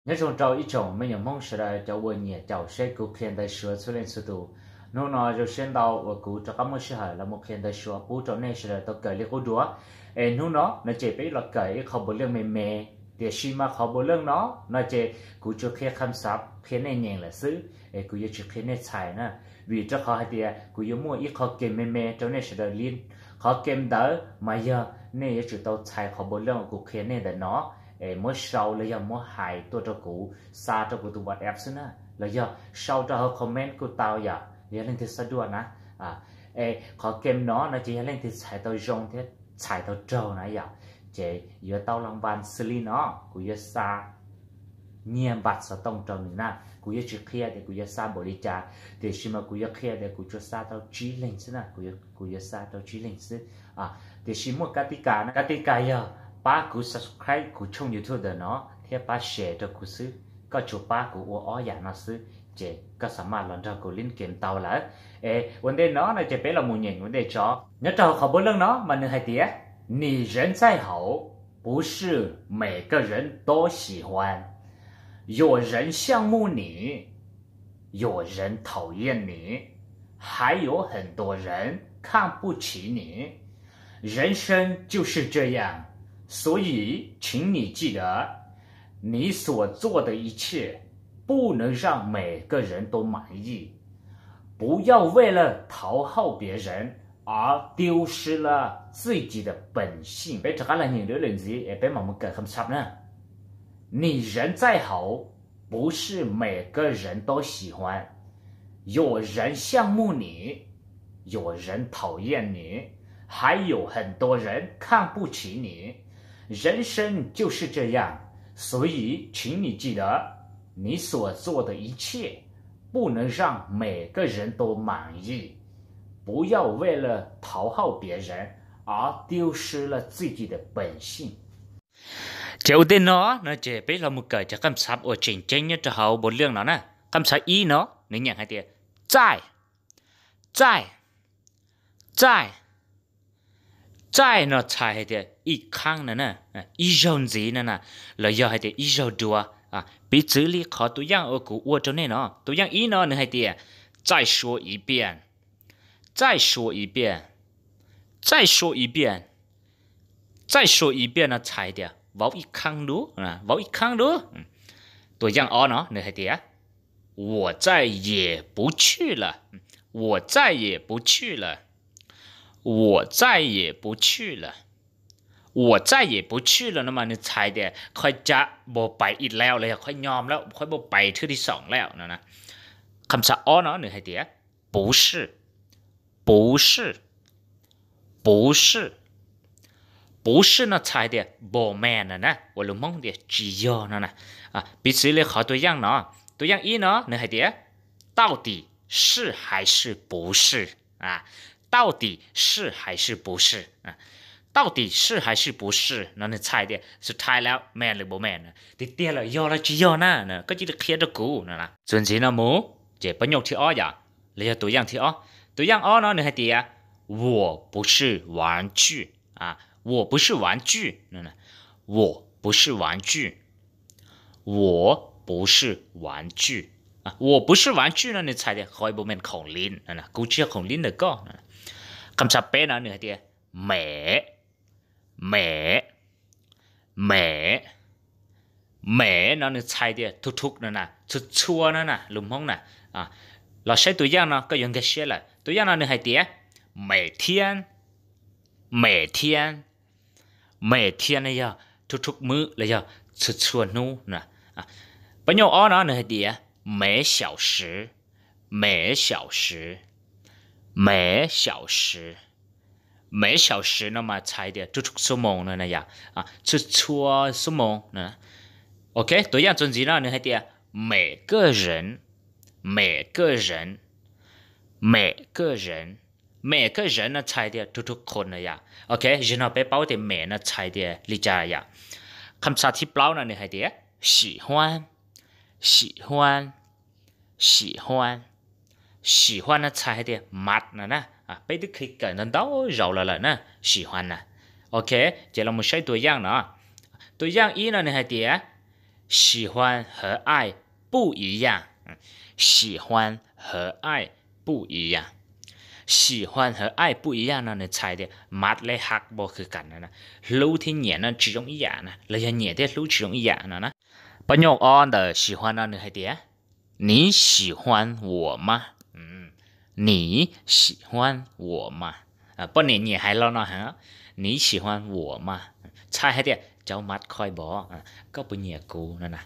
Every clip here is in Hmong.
Nyob zoo rau ib tsoom me nyuam Hmoob sawv daws cov uas nyiam caum seb kuv qhia ntawv Suav txhua leej txhua tus. Hnub no zoo siab ntau uas kuv rov qab muaj sij hawm los mus qhia ntawv Suav pub rau nej sawv daws tau kawm li qub dua. Es hnub no no ces peb los kawm ib qho npaus leej me me, tiam sis mas qhov npaus leej no no ces kuv tsuas qhia kham xav qhia nej nyeem lawm xwb, es kuv yuav tsis qhia nej txhais na. Vim rau qhov hais tias kuv yuav muaj ib qho kem me me rau nej sawv daws li. Qhov kem ntawd mas yog nej yuav tsum tau txhais qhov npaus leej uas kuv qhia nej ntawm no, es muab sau los yog muab hais tuaj rau kuv, xa rau kuv tus WhatsApp xwb na, los yog sau rau hauv comment kuj tau yom, yog leej twg xav dua na. Es qhov kem no no ces yog leej twg txhais tau zoo thiab txhais tau raug na yom, ces yuav tau las npas xws li no, kuv yuav xa nyiaj npas xov tooj rau nws na. Kuv yuav tsis qhia tias kuv yuav xa npaum li cas, tiam sis mas kuv yuav qhia tias kuv tsuas xa tau tsib leeg xwb na, kuv yuav xa tau tsib leeg xwb. Tiam sis muaj kab tib kas na, kab tib kas yog pab kuv subscribe kuv tshooj YouTube ntawm no thiab pab share rau kuv xwb. Koj tsuas pab kuv ua ob yam no xwb, ces koj xa maj los nrog kuv link kem tau lawm. Es ua ntej no no ces peb los mus nyeem ua ntej tso. Nyob rau hauv qhov npaus leej no mas nws hais tias,你人再好，不是每个人都喜欢。有人羡慕你，有人讨厌你，还有很多人看不起你。人生就是这样，所以请你记得，你所做的一切不能让每个人都满意。不要为了讨好别人而丢失了自己的本性。Peb rov qab los nyeem dua lwm ntxiv es peb mam mus kawm kham xav na. 你人再好，不是每个人都喜欢。有人羡慕你，有人讨厌你，还有很多人看不起你。人生就是这样，所以请你记得，你所做的一切不能让每个人都满意。不要为了讨好别人而丢失了自己的本性。 Ces ua ntej no no ces peb los mus kawm cov kham xav uas tseem ceeb nyob rau hauv npaus leej no na. Kham xav ib no nws nyeem hais tias, 在, 在, 在. 在 no txhais hais tias ib khab no na, ib zaug ntxiv no na, los yog hais tias ib zaug dua. Piv txwv li qhov tus yaj uas kuv ua rau nej no, tus yaj ib no nws hais tias, 再说一遍, 再说一遍, 再说一遍. 再说一遍 no txhais tias vauv ib khab dua, vauv ib khab dua. Tus yaj ob no nws hais tias, 我再也不去了, 我再也不去了, 我再也不去了. 我再也不去了 no mas nws txhais tias qhov cab npau pais ib lawm los yog qhov nyob lawm, qhov npau pais thwb thib xoom lawm no. Kham xav ob no nws hais tias, 不是, 不是, 不是. 不是 no txhais tias npau meej no na, uas lus Hmoob tias tsis yog no na. Piv txwv li qhov tus yaj no, tus yaj ib no nws hais tias, 到底是还是不是? 到底是还是不是? 到底是还是不是 no nws txhais tias สุดท้ายแล้วแม่นหรือบ่แม่น, tiag tiag lawm yog los tsis yog na, koj cia li qhia rau kuv no. Txuas ntxiv no mus, ces pab nyoj thib ob yom, los yog tus yaj thib ob. Tus yaj ob no nws hais tias, 我不是玩具, 我不是玩具, 我不是玩具, 我不是玩具. 我不是玩具 no nws txhais tias qhov npau meej khoom li, kuv tsis yog khoom li ntawm koj. Kham xav peb no nws hais tias, 美, 美, 美, 美 no nws txhais tias thug thug no na, txhua txhua no na, lus Hmoob na. Los saib tus yaj no koj yuav nkag siab lawm. Tus yaj no nws hais tias, 每天, 每天, 每天 no yog thug thug mwb los yog txhua txhua hnub. Pab nyoj ob no nws hais tias, 每小时, 每小时, 每小时, 每小时 no mas txhais tias thug thug xuab moos no na yom, txhua txhua xuab moos. Ok, tus yaj txuas ntxiv no nws hais tias, 每个人, 每个人, 每个人, 每个人 no txhais tias thug thug qhov no yom. Ok, zaum no peb paub tias 美 no txhais tias li cas yom. Kham xav thib plaub no nws hais tias, 喜欢, 喜欢, 喜欢, 喜欢 no txhais hais tias mat no na. Peb twb kawm ntau ntau zaus los lawm na, 喜欢 na. Ok, ces los mus saib tus yaj no. Tus yaj ib no nws hais tias, 喜欢和爱不一样。喜欢和爱不一样。喜欢和爱不一样 no nws txhais tias mat li hak npo khwv kam no na. Hlub thiab nyiam no tsis zoo ib yam na, los yog nyiam thiab hlub tsis zoo ib yam no na. Pab nyoj ob ntawm 喜欢 no nws hais tias 你喜欢我吗? 你喜欢我吗? Poj niam nyiam hais lo no heev, 你喜欢我吗? Txhais hais tias cov mat khoj npo, koj puas nyiam kuv no na.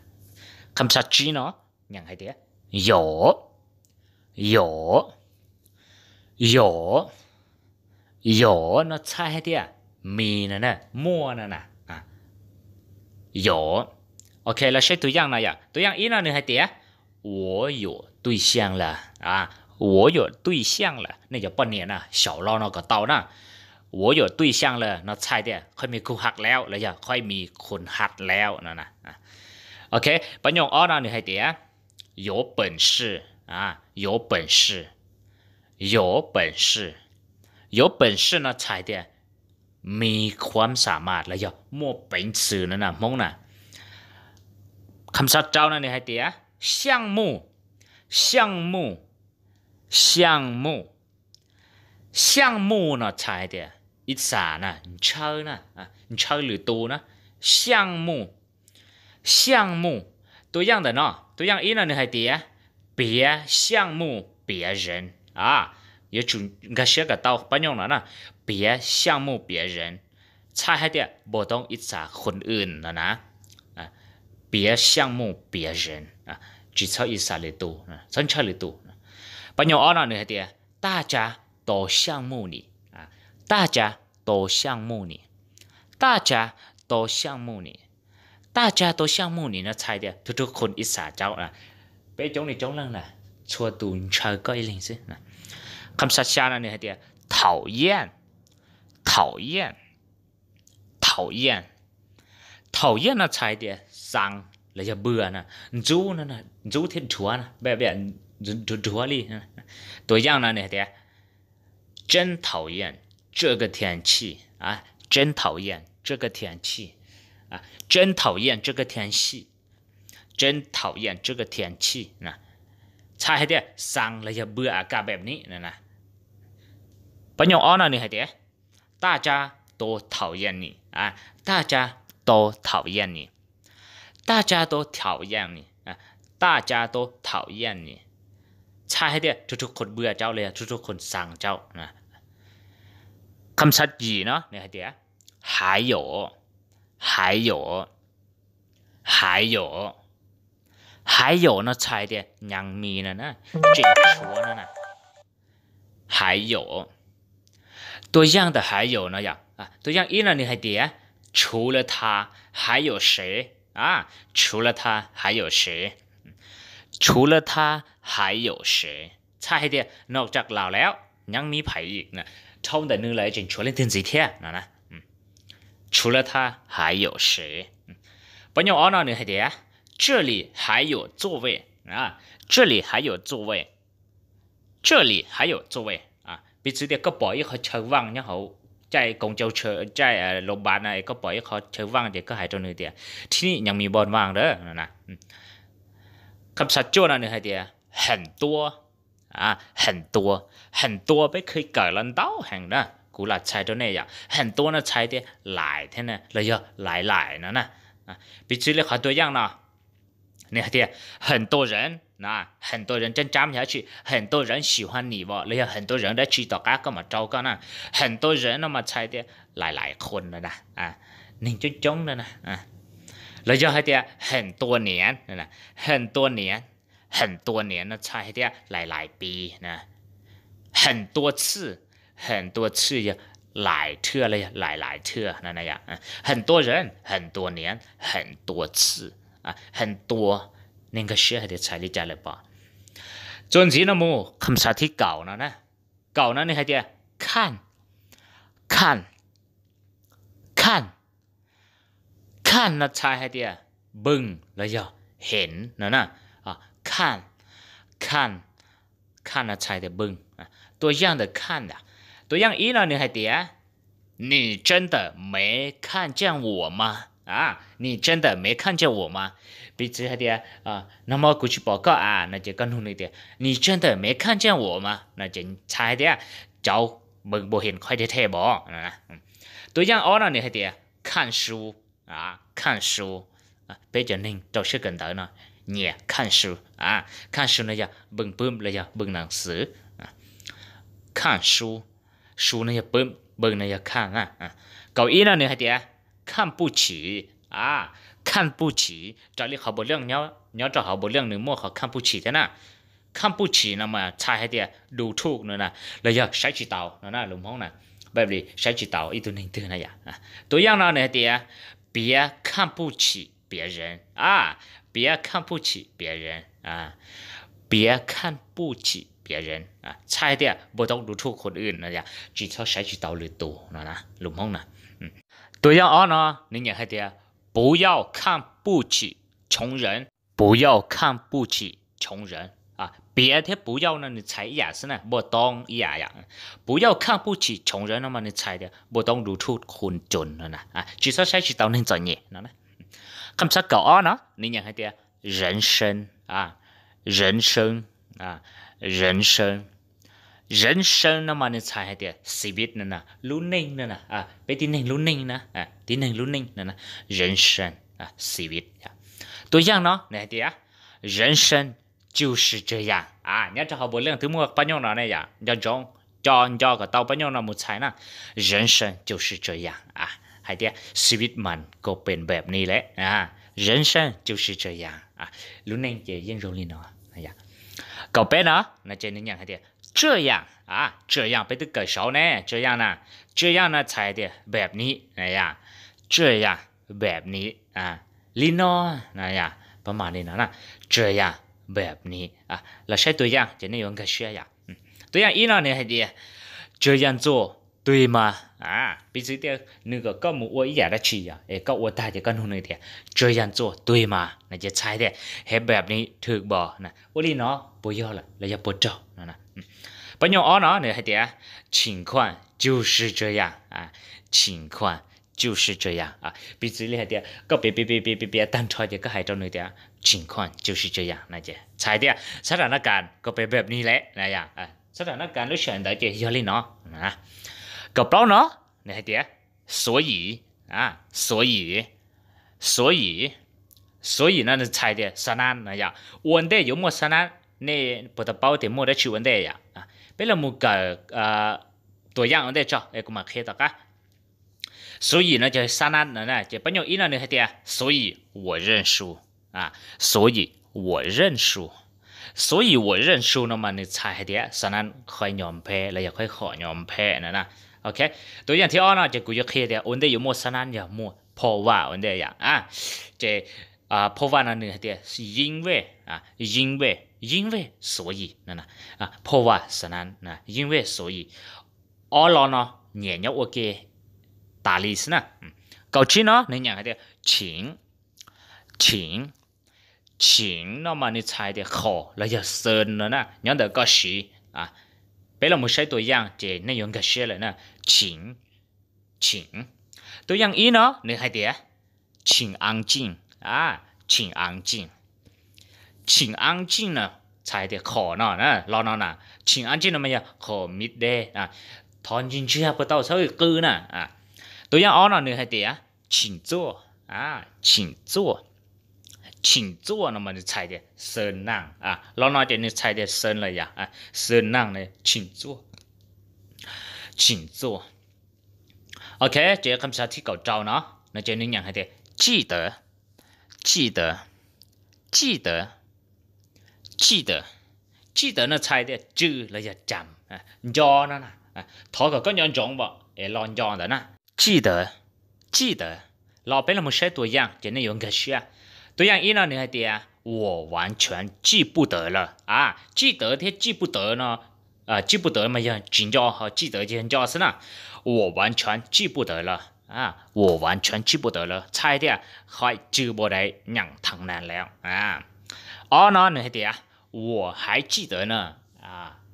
Kham sa tsib no nyeem hais tias 有, 有, 有, 有 no txhais hais tias mis no na, muaj no na. 有. Ok, los saib tus yaj no yom. Tus yaj ib no nws hais tias 我有对象了. 我有对象了, nej cov poj niam na, xyaum lo no kom tau na. 我有对象了 no txhais tias qhov mis kuv hak lawm los yog qhov mis khun hak lawm no na. Ok, pab nyoj ob no nws hais tias 有本事, 有本事, 有本事, 有本事 no txhais tias mis khuam xa mas los yog muaj peev xwm no na Hmoob na. Kham sa rau no nws hais tias 项目, 项目, 项目. 项目 no txhais tias ib txhia na, ntshaw na, ntshaw lwm tus na. 项目, 项目. Tus yaj ntawm no, tus yaj ib no nws hais tias 别项目别人. Yuav tsum nkag siab kom tau pab nyoj no na, 别项目别人. Txhais hais tias npau taws ib txhia khun wm no na. 别项目别人, tsis txhob ib txhia lwm tus, txhob ntshaw lwm tus. Pab nyoj ob no nws hais tias 大家都项目你, 大家都项目你, 大家都项目你. 大家都项目你 no txhais tias tug rug khun ib txhia caub. Peb coob li coob leej na, txhua tus ntshaw koj ib leeg xwb. Kham sa xya no nws hais tias 讨厌, 讨厌, 讨厌. 讨厌 no txhais tias xaa los yog npua na, ntxub, ntxub thiab dhuav, dhuav dhuav li. Tus yaj no nws hais tias 真讨厌这个天气, 真讨厌这个天气, 真讨厌这个天气. Txhais hais tias xaa los yog npua a kaj npeb ni. Pab nyoj ob no nws hais tias 大家都讨厌你, 大家都讨厌你, 大家都讨厌你, 大家都讨厌你. Txhais hais tias tug rug khun npua caub los yog tug rug khun xaa caub. Kham sa yim no nws hais tias 还有, 还有, 还有, 还有 no txhais tias nyav mis no na, tseem tshuav no na. 还有. Tus yaj ntawm 还有 no yog, tus yaj ib no nws hais tias 除了他还有谁, 除了他还有谁, 除了他还有谁. Txhais hais tias noj tsam laus lawm, nyav mis phais, dhau ntawm nws lawm tseem tshuav leej twg ntxiv thiab no na. 除了他还有谁. Pab nyoj ob no nws hais tias 这里还有座位, 这里还有座位, 这里还有座位. Piv txwv tias koj pom ib qho chaw vaaj nyob hauv caij koom caug, caij loo npas na, koj pom ib qho chaw vaaj ces koj hais rau nws tias ที่นี่ยังมีบ่อนว่างเด้อ. Kham sa cuaj no nws hais tias 很多, 很多, 很多 peb khwv kawm los ntau heev na, kuv lam txhais rau nej yom. 很多 no txhais tias lais thiab na, los yog lais lais no na. Piv txwv li qhov tus yaj no, nws hais tias 很多人, 很多人 tsab tsab yog dab tsi, 很多人喜欢你 los yog 很多人 dab tsi tom qab koj mam rau koj na. 很多人 no mas txhais tias lais lais khun na, neeg coob coob na. Los yog hais tias 很多年, 很多年, 很多年 no txhais hais tias lais lais pis na. 很多次, 很多次 yog lais thiaj los yog lais lais thiaj na. 很多人, 很多年, 很多次, 很多, nej nkag siab hais tias txhais li cas lawm pom. Txuas ntxiv no mus kham sa thib kaum no na. Kaum no nws hais tias 看, 看, 看. 看 no txhais hais tias npog los yog heev no na. 看, 看, 看 no txhais tias npog. Tus yaj ntawm 看 ntawd, tus yaj ib no nws hais tias 你真的没看见我吗?你真的没看见我吗? Piv txwv hais tias, nag hmo kuv tsis pom koj a, no ces koj nug nws tias, 你真的没看见我吗? No ces txhais hais tias, cauv npee npau hem qhov dheev dheev pom. Tus yaj ob no nws hais tias, 看书, 看书. Peb cov neeg rau siab kawm ntawv no nyiam 看书, 看书 no yog npee pwm los yog npee nam xwm. 看书, 书 no yog pwm, npee no yog 看. Kaum ib no nws hais tias, 看不起, 看不起, raws li qhov npaum leej nyob rau hauv npaum leej nws muaj qhov 看不起 thiab na. 看不起 no mas txhais hais tias du thuj no na, los yog saib tsis taus no na, lus Hmoob na, saib tsis taus ib tug neeg twg na yom. Tus yaj no nws hais tias, 别看不起别人, 别看不起别人, 别看不起别人, txhais tias npau taws du thuj คนอื่น no yom, tsis txhob saib tsis taus lwm tus no na, lus Hmoob na. Tus yaj ob no nws nyiam hais tias, 不要看不起穷人, 不要看不起穷人. 别 thiab 不要 no nws txhais ib yam xwb na, npau taws ib yam yom. 不要看不起穷人 no mas nws txhais tias npau taws du thuj คนจน no na, tsis txhob saib tsis taus neeg txom nyem no. Qhov thib kaum ob no nws nyiam hais tias, 人生, 人生, 人生. 人生 no mas nws txhais hais tias ชีวิต no na, lub neej no na, peb tib neeg lub neej na, tib neeg lub neej no na, 人生, ชีวิต. Tus yaj no nws hais tias, 人生就是这样. Nyob rau hauv npaum leej twb muaj pab nyuj no ne yom, nco ntsoov, nco nco kom tau pab nyuj no mus txhais na. 人生就是这样, hais tias ชีวิตมันก็เป็นแบบนี้แหละ, 人生就是这样, lub neej ces yeej zoo li no. Kaum peb no, no ces nws nyiam hais tias, 这样, 这样 peb twb kawm saud ne, 这样 na, 这样 no txhais tias แบบนี้ na yom, 这样, แบบนี้, li no, no yom, pab mam li no na, 这样, แบบนี้, los saib tus yaj ces nej yuav nkag siab yom. Tus yaj ib no nws hais tias, 这样做对吗? Piv txwv tias nws kom koj mus ua ib yam dab tsi yom, es koj ua tag ces koj nug nws tias, 这样做对吗? No ces txhais tias, 还 แบบนี้ถูกบ่? Ua li no puas yog lawm los yog puas raug no. Pab nyuj ob no nws hais tias, 情况就是这样, 情况就是这样. Piv txwv li hais tias koj piav piav piav piav piav tag nrho ces koj hais rau nws tias, 情况就是这样 no ces txhais tias, สถานการณ์ก็เป็นแบบนี้แหละ na yom, สถานการณ์ lub sij hawm ntawd ces yog li no. 所以, 所以, 所以 no nws txhais tias xa nab no yom, ua ntej yuav muaj xa nab, nej puas tau paub tias muaj dab tsi ua ntej yom? Peb los mus kawm tus yaj ua ntej tso es kuv mam qhia tom qab. 所以 no ces xa nab no na, ces pab nyuj ib no nws hais tias, 所以我认输, 所以我认输. 所以我认输 no mas nws txhais hais tias xa nab qhov nyo phem los yog qhov khom nyo phem no na. Ok, tus yaj thib ob no ces kuv yuav qhia tias ua ntej yuav muaj xa nab yog muaj เพราะว่า ua ntej yom. Ces เพราะว่า no nws hais tias 因为, 因为, 因为所以 no, เพราะว่า xa nab, 因为所以. Ob lo no nyiam nyob ua ke tas li xwb na. Kaum tsib no nws nyiam hais tias, 请, 请, 请 no mas nws txhais tias khom los yog xin no na, nyob ntawm koj siv. Peb los mus saib tus yaj ces nej yuav nkag siab lawm na. 请, 请. Tus yaj ib no nws hais tias, 请安静, 请安静. 请安静 no txhais tias khom no na, lo no na. 请安静 no mas yog khom mis deg, thov ntsia ntsia puas tau, txhob qw na. Tus yaj ob no nws hais tias, 请坐, 请坐, 请坐 no mas nws txhais tias xin naj. Lo no ces nws txhais tias xin lawm yom, xin naj, 请坐. Ok, ces qhov thib kaum rau no, no ces nws nyiam hais tias, 记得, 记得, 记得, 记得. 记得 no txhais tias tsw los yog cam, nco no na. Thov kom koj nco ntsoov pom es los nco ntawd na. 记得, 记得. Los peb los mus saib tus yaj ces nej yuav nkag siab. Tus yaj ib no nws hais tias, 我完全记不得了. 记得 thiab 记不得 no, 记不得 mas yog tsis nco, ho 记得 ces yog nco xwb na. 我完全记不得了, 我完全记不得了 txhais tias qhov tsw npaum ntawd 忘记 ntev lawm. Ob no nws hais tias, 我还记得呢.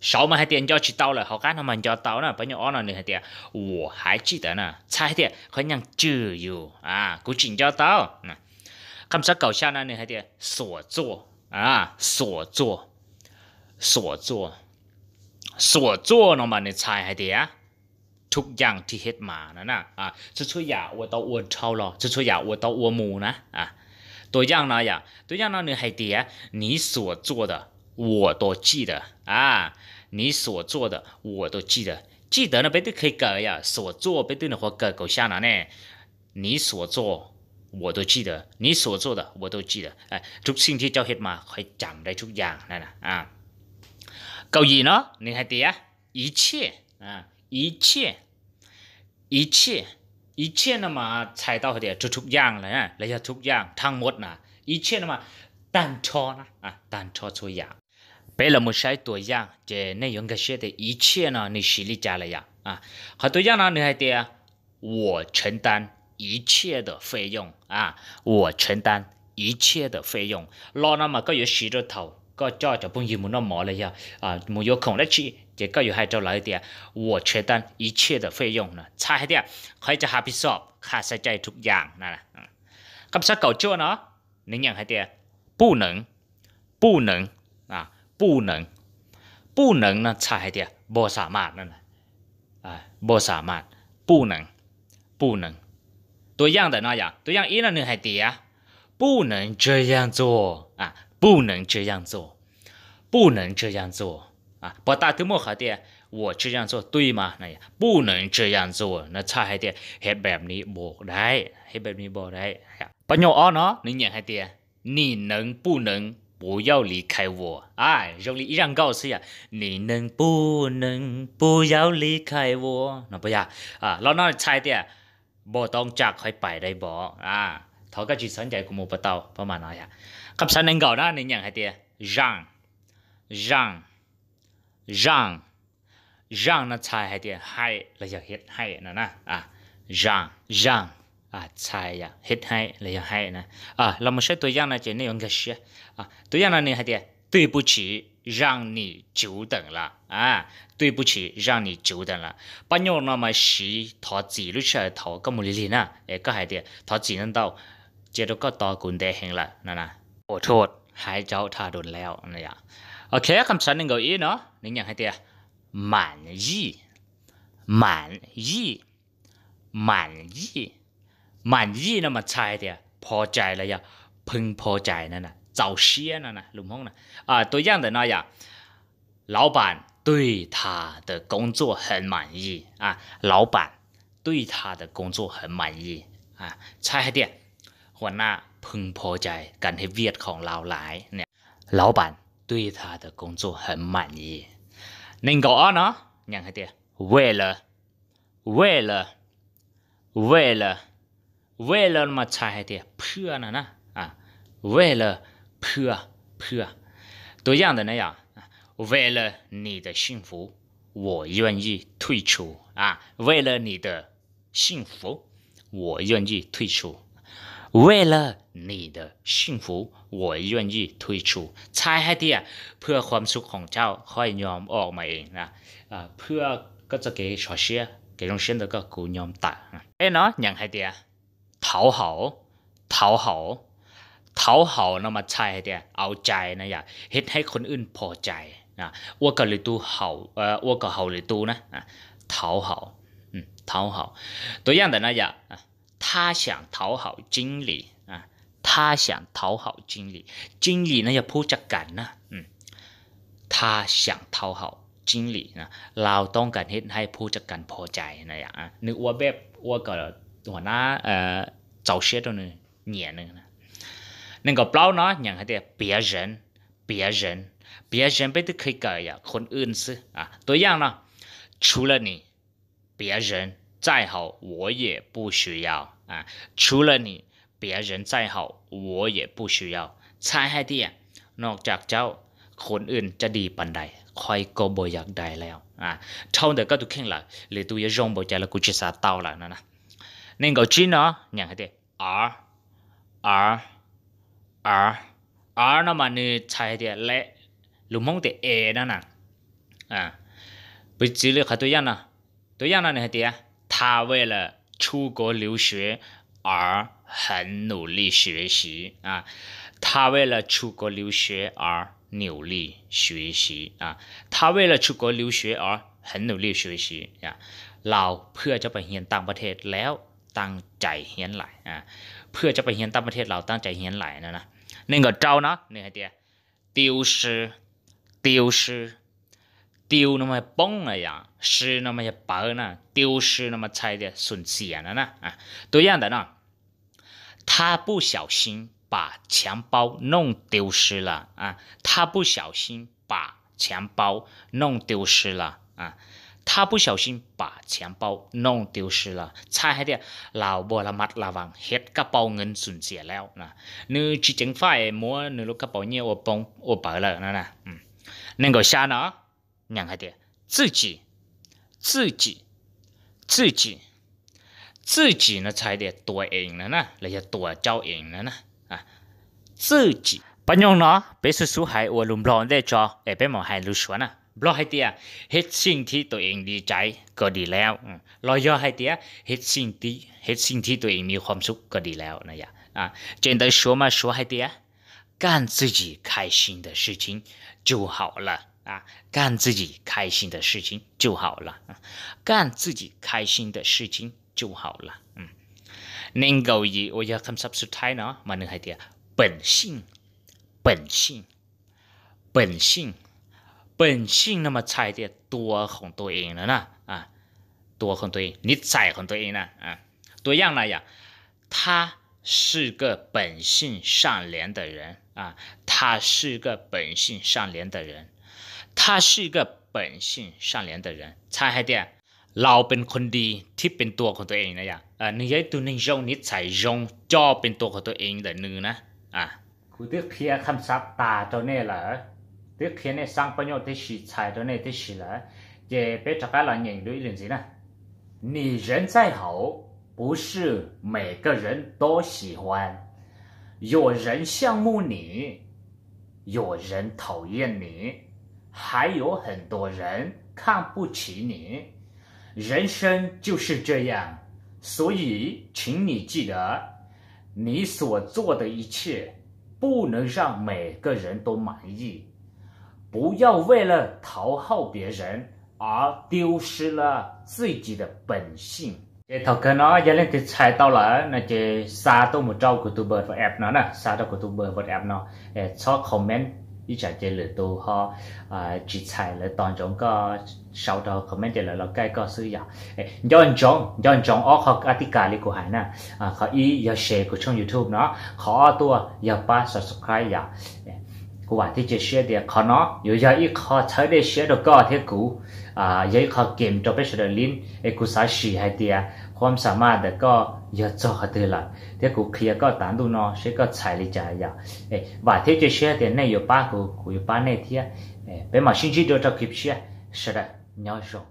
Saud mas hais tias nco tsis tau lawm, hauv qab no mas nco tau na. Pab nyuj ob no nws hais tias 我还记得 na, txhais hais tias qhov nyaaj tswm yus, kuv tseem nco tau. Qhov xab kaum xya no nws hais tias 所做, 所做, 所做, 所做 no mas nws txhais hais tias ทุกอย่างที่เฮ็ดมา no na, txhua txhua yam uas tau ua dhau los, txhua txhua yam uas tau ua mus na. Tus yaj no yom, tus yaj no nws hais tias 你所做的我都记得, 你所做的我都记得. 记得 no peb twb kheev kawm yom, 所做 peb twb nws qhuav kawm kaum xya no ne. 你所做我都记得, 你所做的我都记得. ทุกสิ่งที่เจ้าเฮ็ดมา ขอให้จำได้ทุกอย่าง no. Kaum yim no nws hais tias 一切, 一切, 一切, 一切 no mas txhais tau hais tias ทุกๆอย่าง los yog ทุกอย่าง ทั้งหมด na. 一切 no mas tag nrho, tag nrho txhua yam. Peb los mus saib tus yaj ces nej yuav nkag siab tias 一切 no nws siv li cas lawm yom. Qhov tus yaj no nws hais tias 我承担一切的费用, 我承担一切的费用. Lo no mas koj yuav siv rau thaum koj coj cov phooj ywg mus noj mov los yog mus yuav khoom dab tsi ces koj yuav hais rau lawv tias 我承担一切的费用 no, txhais hais tias qhov cov hab pis xob kha xav cai ทุกอย่าง na. Qhov xab kaum cuaj no nws nyeem hais tias 不能, 不能, 不能, 不能 no txhais hais tias บ่สามารถ no, บ่สามารถ, 不能, 不能. Tus yaj ntawm no yom, tus yaj ib no nws hais tias 不能这样做, 不能这样做, 不能这样做. Puag ta twb muaj qhov tias 我这样做对吗 no, 不能这样做 no txhais hais tias เฮ็ดแบบนี้บ่ได้, เฮ็ดแบบนี้บ่ได้. Pab nyuj ob no nws nyeem hais tias 你能不能不要离开我? Zoo li ib zaj nkauj xwb yom, 你能不能不要离开我 no puas yog? Lo no txhais tias บ่ต้องจาก ขอให้ไปได้บ่? Thov koj tsis txhob ncaim kuv mus puas tau, pab mas no yom. Qhov xab nees nkaum no nws nyeem hais tias 让, 让, 让, 让 no txhais hais tias ให้ los yog เฮ็ดให้ no na. 让, 让, txhais เฮ็ดให้ los yog ให้ na. Los mus saib tus yaj no ces nej yuav nkag siab. Tus yaj no nws hais tias 对不起, 让你久等了. 对不起, 让你久等了. Pab nyuj no mas siv thov txim lub sij hawm thaum koj mus lig lig na, es koj hais tias thov txim ntau ntau, cia rau koj tos kuv ntev heev lawm no na. ขอโทษ, หายเจ้า ถ้าโดนแล้ว. Ok, qhov xab nees nkaum ib no nws nyeem hais tias 满意, 满意, 满意. 满意 no mas txhais hais tias พอใจ los yog พึงพอใจ no, txaus siab no, lus Hmoob na. Tus yaj ntawm no yom, 老板对他的工作很满意, 老板对他的工作很满意, txhais hais tias หัวหน้าพึงพอใจ การเฮ็ดเวียกของเราหลาย เนี่ย. 老板对他的工作很满意. Nees nkaum ob no nyeem hais tias 为了, 为了, 为了, 为了 no mas txhais hais tias เพื่อ no na. 为了, เพื่อ, เพื่อ. Tus yaj ntawm no yom, 为了你的幸福, 我愿意退出. 为了你的幸福, 我愿意退出. 为了你的幸福, 我愿意退出. Txhais hais tias เพื่อความสุขของเจ้า ข้อยยอมออกมาเอง นะ. เพื่อ koj txoj kev sov siab, kev zoo siab ntawm koj kuv yog tawm. Peb no nyeem hais tias 讨好, 讨好, 讨好 no mas txhais hais tias เอาใจ no yom, เฮ็ดให้คนอื่นพอใจ, ua kom lwm tus haum, ua kom haum lwm tus na. 讨好, 讨好. Tus yaj ntawm no yom, 他想讨好经理, 他想讨好经理, 经理 no yog ผู้จัดการ na. 他想讨好经理, เราต้องการเฮ็ดให้ผู้จัดการพอใจ no. Nws ua npej ua kom หัวหน้า txaus siab rau nws, nyiam nws. Nees nkaum plaub no nyeem hais tias 别人, 别人, 别人 peb twb kheev kawm yom, คนอื่น xwb. Tus yaj no, 除了你, 别人再好我也不需要. 除了你, 别人再好我也不需要. Txhais hais tias นอกจากเจ้า, คนอื่นจะดีปานใด ข้อยก็บ่อยากได้แล้ว. Dhau ntawm koj tus kheej lawm, lwm tus yuav zoo npaum cas los kuv tsis xav tau lawm, no na. Nees nkaum tsib no nyeem hais tias 而, 而, 而, 而 no mas nws txhais hais tias และ, lus Hmoob tias es no na. Piv txwv li qhov tus yaj no, tus yaj no nws hais tias 他为了出国留学而很努力学习 他为了出国留学而努力学习 他为了出国留学而很努力学习 Laus เพื่อจะไปเรียนต่างประเทศ แล้วตั้งใจเรียนหลาย เพื่อจะไปเรียนต่างประเทศ Laus ตั้งใจเรียนหลาย no na. Nees nkaum rau no nws hais tias 丢失 丢失 丢 no mas yog poob na yom, 失 no mas yog pawv na, 丢失 no mas txhais tias สูญเสีย no na. Tus yaj ntawm no 他不小心把钱包弄丢失了 他不小心把钱包弄丢失了 他不小心把钱包弄丢失了 txhais hais tias Laus บ่ระมัดระวัง เหตุกระเป๋าเงินสูญเสียแล้ว nws tsis ceev faj es muab nws lub kab paus nyiaj ua poob ua pawv lawm no na. Nees nkaum xya no nws hais tias 自己 自己 自己 no txhais tias tua ees no na, los yog tua cau ees no na. 自己 pab nyoog no peb xub xub hais ua lus Nplog ua ntej tso es peb mam hais lus Suav na. Nplog hais tias ให้สิ่งที่ตัวเองดีใจก็ดีแล้ว los yog hais tias ให้สิ่งที่ตัวเองมีความสุขก็ดีแล้ว no yom. Ces ntawv Suav mas Suav hais tias 干自己开心的事情就好了 干自己开心的事情就好了 干自己开心的事情就好了. Nees nkaum yim uas yog คำศัพท์สุดท้าย no mas nws hais tias 本性 本性 本性 no mas txhais tias tua khoom tua ees no na, tua khoom tua ees, นิสัย khoom tua ees na. Tus yaj no yog 他是个本性善良的人 他是个本性善良的人 他是个本性善良的人 txhais hais tias Laus เป็นคนดีที่เป็นตัวของตัวเอง no yom, nws yog ib tug neeg zoo, นิสัย zoo coj เป็นตัวของตัวเอง ntawm nws na. Kuv twb qhia คำศัพท์ tas rau nej lawm, twb qhia nej xaab pab nyuj tib si, txhais rau nej tib si lawm, ces peb rov qab los nyeem dua ib lwm ntxiv na. 你人再好，不是每个人都喜欢，有人羡慕你，有人讨厌你，还有很多人看不起你。人生就是这样，所以请你记得，你所做的一切不能让每个人都满意。不要为了讨好别人而丢失了自己的本性。 Ces thaum kawg no yog leej twg txhais tau lawm no ces xa tuaj mus rau kuv tus npawb WhatsApp no na, xa rau kuv tus npawb WhatsApp no, txhob comment, ib tsam ces lwm tus ho tsis txhais lawv tos ntsoov koj sau rau comment ces lawv los kaij koj xwb yom. Nco ntsoov, nco ntsoov ob qho kab tis kas li kuv hais na. Qhov ib yog share kuv tshooj YouTube no, qhov ob tuaj yog pab subscribe yom. Kuv vam thiab cia siab tias qhov no yuav yog ib qho txhawb dej siab rau koj thiab kuv, yog ib qho kem rau peb sawv daws li, es kuv xav sim hais tias ความสามารถ ntawm koj yog txog qhov twg lawm thiab kuv qhia koj tav ntuj no seb koj txhais li cas yom. Vam thiab cia siab tias nej yuav pab kuv, kuv yuav pab nej thiab. Peb mam sib ntsib dua rau clip tshiab, sawv daws nyob zoo.